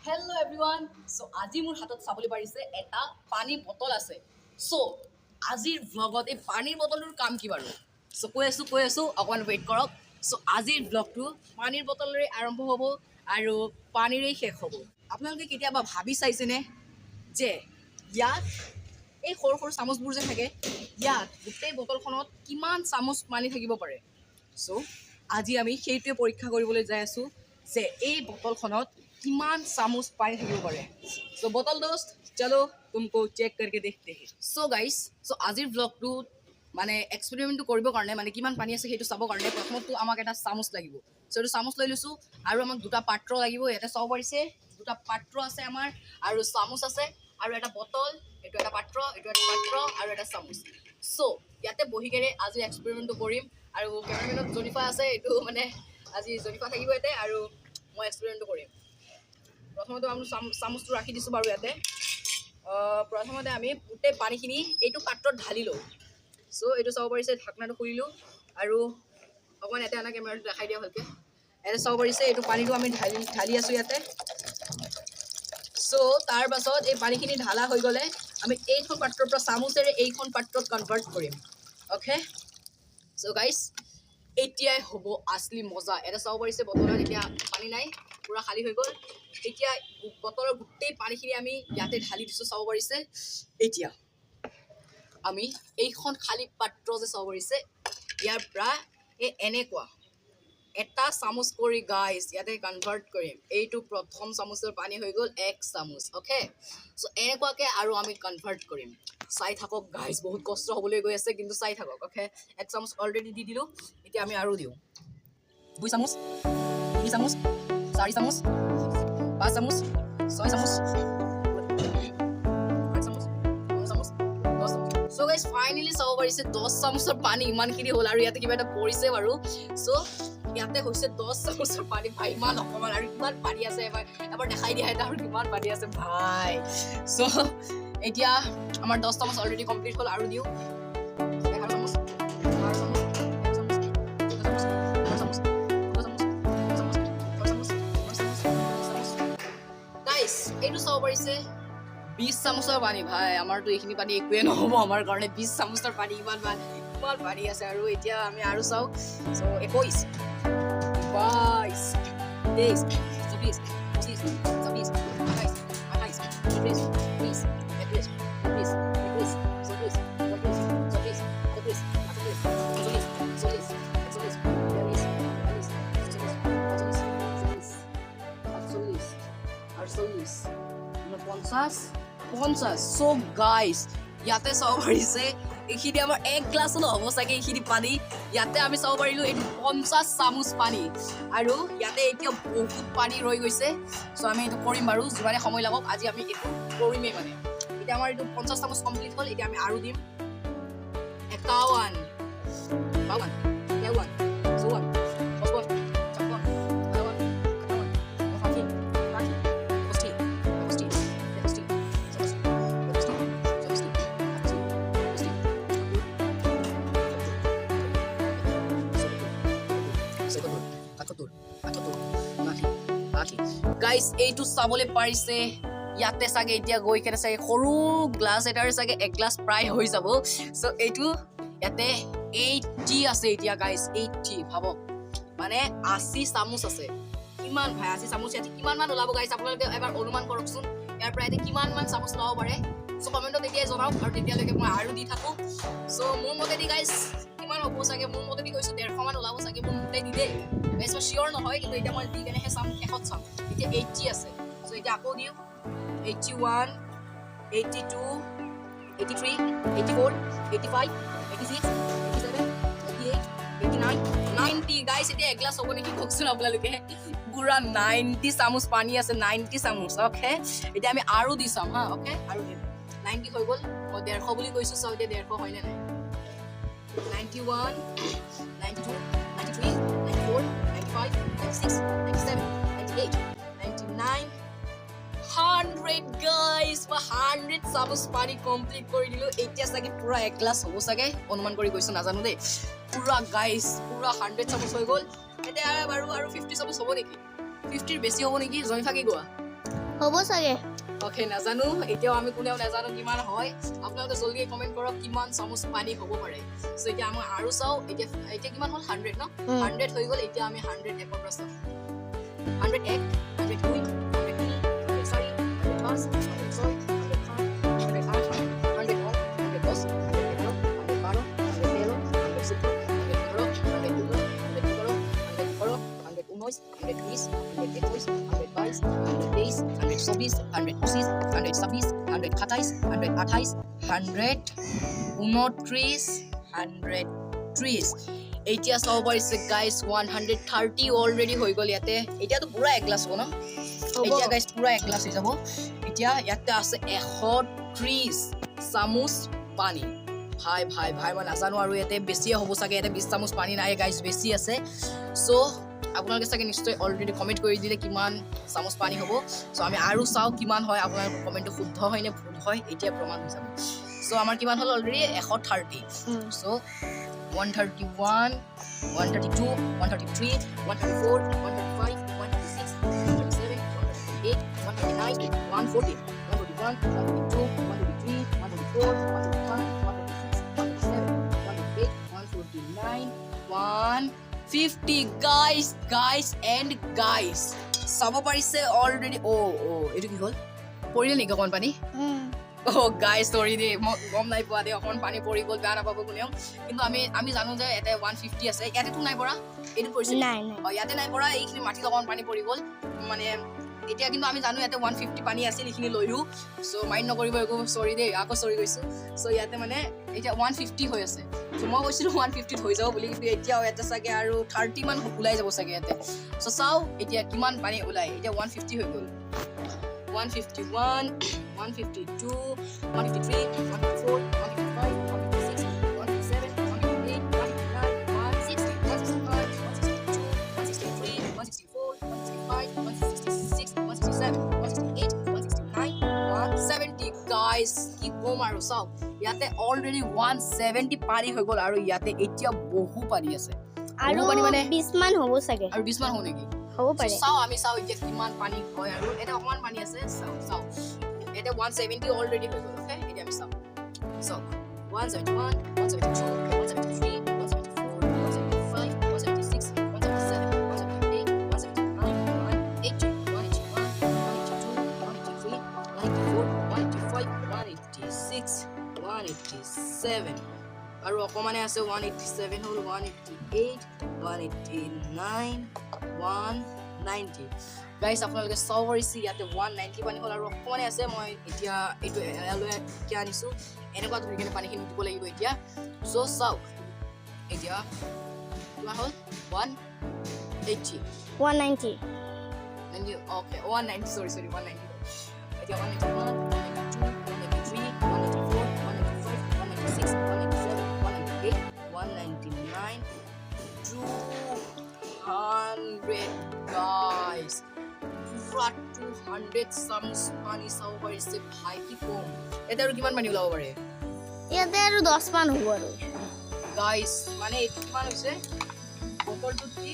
Hello' everyone. চ' আজি মোৰ হাতত চাবলৈ পাৰিছে, এটা পানী বটল আছে। চ' আজিৰ ভ্লগত এই পানীৰ বটলটোৰ কাম কি বাৰু? চ' কৈ আছোঁ, কৈ আছোঁ, অকণমান ৱেইট কৰক। চ' আজিৰ ভ্লগটো পানীৰ বটলেৰে আৰম্ভ হ'ব আৰু পানীৰেই শেষ হ'ব। আপোনালোকে কেতিয়াবা ভাবি চাইছেনে যে ইয়াত এই সৰু সৰু চামুচবোৰ যে থাকে, ইয়াত গোটেই বটলখনত কিমান চামুচ পানী থাকিব পাৰে? চ' আজি আমি সেইটোৱে পৰীক্ষা কৰিবলৈ যাই আছোঁ যে এই বটলখনত কিমান চামুচ পানী থাকিব পাৰে। চ' বটল দোস্ত, चलो तुमको চেক करके देखते हैं। চ' গাইছ, চ' আজিৰ ভ্লগটোত মানে এক্সপেৰিমেণ্টটো কৰিবৰ কাৰণে, মানে কিমান পানী আছে সেইটো চাবৰ কাৰণে প্ৰথমতো আমাক এটা চামুচ লাগিব। চ' এইটো চামুচ লৈ লৈছোঁ আৰু আমাক দুটা পাত্ৰ লাগিব। ইয়াতে চাব পাৰিছে, দুটা পাত্ৰ আছে আমাৰ আৰু চামুচ আছে আৰু এটা বটল। এইটো এটা পাত্ৰ, এইটো এটা পাত্ৰ আৰু এটা চামুচ। চ' ইয়াতে বহি কেনে আজি এক্সপেৰিমেণ্টটো কৰিম আৰু কেমেৰামেনত জনিফা আছে। এইটো মানে আজি জনিফা থাকিব ইয়াতে আৰু মই এক্সপেৰিমেণ্টটো কৰিম। প্ৰথমতে আমি চামুচটো ৰাখি দিছোঁ বাৰু ইয়াতে। প্ৰথমতে আমি গোটেই পানীখিনি এইটো পাত্ৰত ঢালি লওঁ। চ' এইটো চাব পাৰিছে, ঢাকনাটো খুলিলোঁ আৰু অকণমান ইয়াতে আনা, কেমেৰাটো দেখাই দিয়া ভালকৈ। ইয়াতে চাব পাৰিছে, এইটো পানীটো আমি ঢালি ঢালি আছোঁ ইয়াতে। চ' তাৰ পাছত এই পানীখিনি ঢালা হৈ গ'লে আমি এইখন পাত্ৰৰ পৰা চামুচেৰে এইখন পাত্ৰত কনভাৰ্ট কৰিম। অ'কে, চ' গাইছ, এতিয়াই হ'ব আছলি মজা। এটা চাব পাৰিছে, বটলত এতিয়া পানী নাই, পূৰা খালী হৈ গ'ল। এতিয়া বটলৰ গোটেই পানীখিনি আমি ইয়াতে ঢালি দিছোঁ, চাব পাৰিছে। এতিয়া আমি এইখন খালী পাত্ৰ যে চাব পাৰিছে, ইয়াৰ পৰা এই এনেকুৱা এটা চামুচ কৰি গাইছ ইয়াতে কনভাৰ্ট কৰিম। এইটো প্ৰথম চামুচৰ পানী হৈ গ'ল, এক চামুচ। অ'কে, চ' এনেকুৱাকৈ আৰু আমি কনভাৰ্ট কৰিম। চাই থাকক গাইছ, বহুত কষ্ট হ'বলৈ গৈ আছে, কিন্তু চাই থাকক। অ'কে, এক চামুচ অলৰেডি দি দিলোঁ। এতিয়া আমি আৰু দিওঁ দুই চামুচ, তিনি চামুচ, চাৰি চামুচ, পাঁচ চামুচ, ছয় চামুচ, আঠ চামুচ, ন চামুচ, 10 চামুচ। চ' গাইজ, ফাইনেলি চাব পাৰিছে, 10 চামুচৰ পানী ইমানখিনি হ'ল আৰু ইয়াতে কিবা এটা পৰিছে বাৰু। চ' ইয়াতে হৈছে 10 চামুচৰ পানী। ভাই, ইমান অকণমান আৰু কিমান পানী আছে, এবাৰ এবাৰ দেখাই দিয়া এটা, আৰু কিমান পানী আছে ভাই। চ' এতিয়া আমাৰ 10 চামুচ অলৰেডি কমপ্লিট হ'ল। আৰু দিওঁ 11 চামুচ, 12 চামুচ, 1 চামুচ, 2 চামুচ, 3 চামুচ, 2 চামুচ, 3 চামুচ, 4 চামুচ, 5 চামুচ, 6 চামুচ। গাইছ, এইটো চাব পাৰিছে, 20 চামুচৰ পানী। ভাই, আমাৰতো এইখিনি পানী একোৱে নহ'ব আমাৰ কাৰণে। 20 চামুচৰ পানী, ইমান ইমান পানী আছে। আৰু এতিয়া আমি আৰু চাওঁ। চ' 21, 22, 23, 24, 25, 26, 27, 28, 29, 30, 31, 32, 33, 34, 35, 36, 37, 38, 39, 40, 41, 42, 43, 44, 45, 46, 47, 48, 49, 50। চ' গাইছ, ইয়াতে চাব পাৰিছে, এইখিনি আমাৰ এক গ্লাছো নহ'ব চাগে এইখিনি পানী। ইয়াতে আমি চাব পাৰিলোঁ, এইটো 50 চামুচ পানী আৰু ইয়াতে এতিয়া বহুত পানী ৰৈ গৈছে। চ' আমি এইটো কৰিম বাৰু, যিমানে সময় লাগক, আজি আমি এইটো কৰিমেই। মানে এতিয়া আমাৰ এইটো 50 চামুচ কমপ্লিট হ'ল। এতিয়া আমি আৰু দিম 51, 52, 53, 54, 55, 56, 57, 58, 59, 60, 61, 62, 63, 64, 65, 66, 67, 78, 77, 78, 79, 80। গাইছ, এইটো চাবলৈ পাৰিছে, ইয়াতে চাগে এতিয়া গৈ কেনে চাগে সৰু গ্লাছ এটাৰে চাগে এক গ্লাছ প্ৰায় হৈ যাব। চ' এইটো ইয়াতে 80 আছে এতিয়া গাইছ। 80 ভাবক, মানে 80 চামুচ আছে। কিমান ভাই, 80 চামুচ ইয়াতে কিমান মান ওলাব গাইছ? আপোনালোকে এবাৰ অনুমান কৰকচোন, ইয়াৰ পৰা ইয়াতে কিমান মান চামুচ ওলাব পাৰে? চ' কমেণ্টত এতিয়াই জনাওক আৰু তেতিয়ালৈকে মই আৰু দি থাকোঁ। চ' মোৰ মতেদি গাইছ, কিমান হ'ব চাগে? মোৰ মতেদি কৈছোঁ, 150 মান ওলাব চাগে, মোৰ মতেদি দেই গাইছ। মই চিয়'ৰ নহয়, কিন্তু এতিয়া মই দি কেনেহে চাম, শেষত চাম। এতিয়া 80 আছে। চ' এতিয়া আকৌ দিওঁ 81, 82, 83, 84, 85, 86, 87, 88, 89, 90। গাইছ, এতিয়া এগিলাচ হ'ব নেকি কওকচোন আপোনালোকে? পুৰা 90 চামুচ পানী আছে, 90 চামুচ। অ'কে, এতিয়া আমি আৰু দি চাম হা। অ'কে, আৰু দিম। 90 হৈ গ'ল। মই 150 বুলি কৈছোঁ, চাওঁ এতিয়া 150 হয়নে নাই। 91, 92, 93, 94, 95, 96, 97, 98, 99, 100। গাইছ, মই 100 চামুচ পানী কমপ্লিট কৰি দিলোঁ। এতিয়া চাগে পূৰা এক গ্লাছ হ'ব চাগে, অনুমান কৰি কৈছোঁ, নাজানো দেই। পূৰা গাইছ, পূৰা 100 চামুচ হৈ গ'ল। এতিয়া বাৰু আৰু 50 চামুচ হ'ব নেকি? 50ৰ বেছি হ'ব নেকি? জয়ফা, কি কোৱা? হ'ব চাগে। অ'কে, নাজানো, এতিয়াও আমি কোনেও নাজানো কিমান হয়। আপোনালোকে জলদি কমেণ্ট কৰক কিমান চামুচ পানী হ'ব পাৰে। চ' এতিয়া আমি আৰু চাওঁ। এতিয়া কিমান হ'ল? 100 ন? 100 হৈ গ'ল। এতিয়া আমি 101ৰ পৰা চাওঁ। 101, 102, 103, 104, 105, 106, 107, 108, 109, 110, 111, 112, 113, 114, 115, 116, 117, 118, 119, 120, 121, 122, 123, 124, 125, 126, 127, 128, 129, 130। এতিয়া চাব পাৰিছে গাইজ, 130 অলৰেডি হৈ গ'ল ইয়াতে। এতিয়াতো পুৰা এক গ্লাছ হ'ব ন? হ'ব। এতিয়া গাইজ, পুৰা এক গ্লাছ হৈ যাব। এতিয়া ইয়াতে আছে 130 চামুচ পানী। ভাই ভাই ভাই, মই নাজানো আৰু, ইয়াতে বেছিয়ে হ'ব চাগে। ইয়াতে 20 চামুচ পানী নাই গাইজ, বেছি আছে। চ' আপোনালোকে চাগে নিশ্চয় অলৰেডি কমেণ্ট কৰি দিলে কিমান চামুচ পানী হ'ব। চ' আমি আৰু চাওঁ কিমান হয়। আপোনালোকৰ কমেণ্টটো শুদ্ধ হয় নে ভুল হয়, এতিয়া প্ৰমাণ হৈ যাব। চ' আমাৰ কিমান হ'ল already? 130। So 131, 132, 133, 134, 135, 136, 137, 138, 139, 140, 141, 142, 143, 144, 145, 146, 147, 148, 149, 150। Guys, guys and guys, চাব পাৰিছে অলৰেডি। অ' অ' এইটো কি হ'ল? পৰিলে নেকি অকণমান পানী? অ' গাইজ, চৰি দেই, মই গম নাই পোৱা দেই। অকণমান পানী পৰি গ'ল, বেয়া নাপাব কোনেও। কিন্তু আমি জানো যে ইয়াতে 150 আছে। ইয়াতেতো নাই পৰা, এইটো পৰিছে। নাই নাই। অ', ইয়াতে নাই পৰা, এইখিনি মাটিত অকণমান পানী পৰি গ'ল। মানে এতিয়া কিন্তু আমি জানো ইয়াতে 150 পানী আছিল এইখিনি লৈও। চ' মাইণ্ড নকৰিব একো, চৰি দেই, আকৌ চৰি গৈছোঁ। চ' ইয়াতে মানে এতিয়া 150 হৈ আছে। চ' মই কৈছিলোঁ 150ত হৈ যাব বুলি, কিন্তু এতিয়াও ইয়াতে চাগে আৰু 30 মান ওলাই যাব চাগে ইয়াতে। চ' চাওঁ এতিয়া কিমান পানী ওলাই। এতিয়া 150 হৈ গ'ল। 151, 152, 153, 154, 155, 156, 157, 158, 159, 160, 165, 162, 163, 164, 165, 166, 167, 168, 169, 170। Guys, কি ক'ম আৰু, চাওক, ইয়াতে অলৰেডি 170 পানী হৈ গ'ল আৰু ইয়াতে এতিয়া বহু পানী আছে। আৰু বহু পানী মানে 20 মান হ'ব চাগে। আৰু 20 মান হ'ব নেকি? হ'ব পাৰে। চাওঁ, আমি চাওঁ এতিয়া কিমান পানী হয়। আৰু এতিয়া অকণমান পানী আছে। চাওঁ চাওঁ, এতিয়া 170 অলৰেডি হৈ গ'ল। অ'কে, এতিয়া আমি চাওঁ। চাওক, 171, 172, 173, 174, 175, 176, 177, 178, 179, 180, 181, 182, 183, 184, 185, 186, 187 আৰু অকণমানে আছে। 187 হ'ল, 188, 189, 190। গাইজ, আপোনালোকে চাব পাৰিছে, ইয়াতে 190 পানী হ'ল আৰু অকণমানে আছে। মই এতিয়া এইটো এয়ালৈ কিয় আনিছোঁ? এনেকুৱা ধৰি কিনে পানীখিনি দিব লাগিব এতিয়া। চ' চাওক, এতিয়া কিমান হ'ল? 180। 190। 90, okay, 190, sorry sorry, 190। এতিয়া 191, 192, 193, 194, 195, 196, 197, 198, 199, 200। Guys, পুৰা 200 চামুচ পানী চাব পাৰিছে। ভাই, কি ক'ম, ইয়াতে আৰু কিমান পানী ওলাব পাৰে? ইয়াতে আৰু 10 মান হ'ব আৰু। গাইজ, মানে এইটো কিমান হৈছে? বটলটোত কি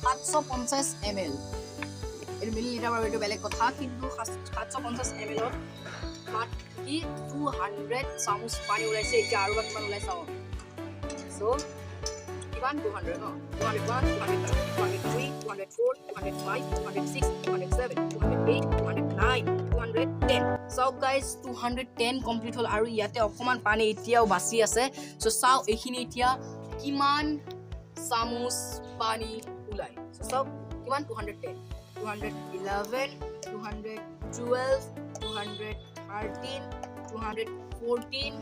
750 ml, এইটো মিলি লিটাৰ বাৰু, এইটো বেলেগ কথা। কিন্তু 750 mlত সাত কি 200 চামুচ পানী ওলাইছে। এতিয়া আৰু বা কিমান ওলাই চাওঁ। চ' কিমান? 200 ন? 201, 202, 203, 204, 205, 206, 207, 208, 209, 210। চাওক গাইজ, 210 কমপ্লিট হ'ল আৰু ইয়াতে অকণমান পানী এতিয়াও বাচি আছে। চ' চাওঁ এইখিনি এতিয়া কিমান চামুচ পানী ওলায়। চ' চাওক কিমান, 210, 211, 212, 213, 214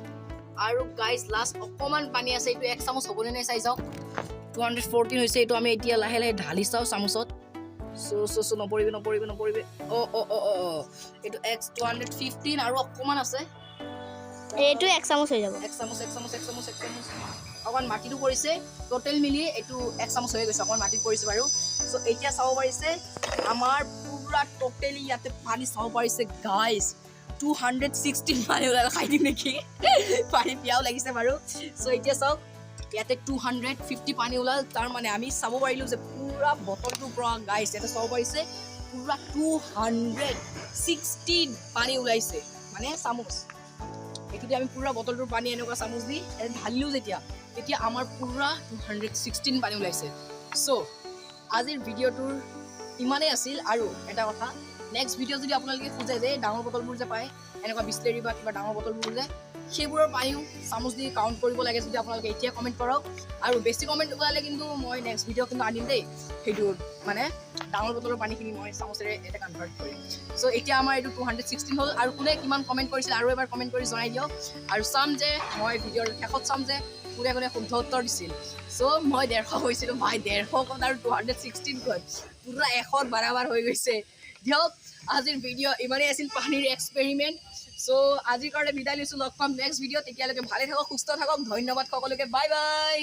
আৰু গাইজ, লাষ্ট অকণমান পানী আছে। এইটো এক চামুচ হ'বনে নাই চাই যাওক। 214 হৈছে। এইটো আমি এতিয়া লাহে লাহে ঢালি চাওঁ চামুচত। চ' চ' চ' নপৰিবি, নপৰিবি, নপৰিবি। অ' অ' অ' অ' অ' এইটো এক 215 আৰু অকণমান আছে। এইটো এক চামুচ হৈ যাব। এক চামুচ, এক চামুচ, এক চামুচ, এক চামুচ। অকণমান মাটিটো পৰিছে। টোটেল মিলি এইটো এক চামুচ হৈ গৈছে। অকণমান মাটিত পৰিছে বাৰু। চ' এতিয়া চাব পাৰিছে, আমাৰ পুৰা টোটেলি ইয়াতে পানী চাব পাৰিছে গাইজ, 216 পানী ওলাল। খাই দিম নেকি পানী? পিয়াও লাগিছে বাৰু। চ' এতিয়া চাওক, ইয়াতে 250 পানী ওলাল। তাৰ মানে আমি চাব পাৰিলোঁ যে পুৰা বটলটোৰ পৰা, গাইজ, ইয়াতে চাব পাৰিছে। পূৰা 216 পানী ওলাইছে, মানে চামুচ। এইটোতে আমি পূৰা বটলটোৰ পানী এনেকুৱা চামুচ দি ইয়াত ঢালিলোঁ যেতিয়া, তেতিয়া আমাৰ পূৰা 216 পানী ওলাইছে। চ' আজিৰ ভিডিঅ'টোৰ ইমানেই আছিল। আৰু এটা কথা, নেক্সট ভিডিঅ' যদি আপোনালোকে খোজে যে ডাঙৰ বটলবোৰ যে পায়, এনেকুৱা বিছলেৰী বা কিবা ডাঙৰ বটলবোৰ যে, সেইবোৰৰ পানীও চামুচ দি কাউণ্ট কৰিব লাগে যদি আপোনালোকে এতিয়া কমেণ্ট কৰক। আৰু বেছি কমেণ্ট ওলালে কিন্তু মই নেক্সট ভিডিঅ' কিন্তু আনিম দেই, সেইটো মানে ডাঙৰ বটলৰ পানীখিনি মই চামুচেৰে এটা কনভাৰ্ট কৰিম। চ' এতিয়া আমাৰ এইটো 216 হ'ল। আৰু কোনে কিমান কমেণ্ট কৰিছিল আৰু এবাৰ কমেণ্ট কৰি জনাই দিয়ক। আৰু চাম যে মই ভিডিঅ'ৰ শেষত চাম যে কোনে কোনে শুদ্ধ উত্তৰ দিছিল। চ' মই 150 হৈছিলোঁ ভাই, 150 ক'ত আৰু 216 ক'ত, পূৰা 100ত বাৰাবাৰ হৈ গৈছে। দিয়ক, আজিৰ ভিডিঅ' ইমানেই আছিল পানীৰ এক্সপেৰিমেণ্ট। চ' আজিৰ কাৰণে বিদায় লৈছোঁ। লগ পাম নেক্সট ভিডিঅ'। তেতিয়ালৈকে ভালে থাকক, সুস্থ থাকক। ধন্যবাদ সকলোকে, বাই বাই।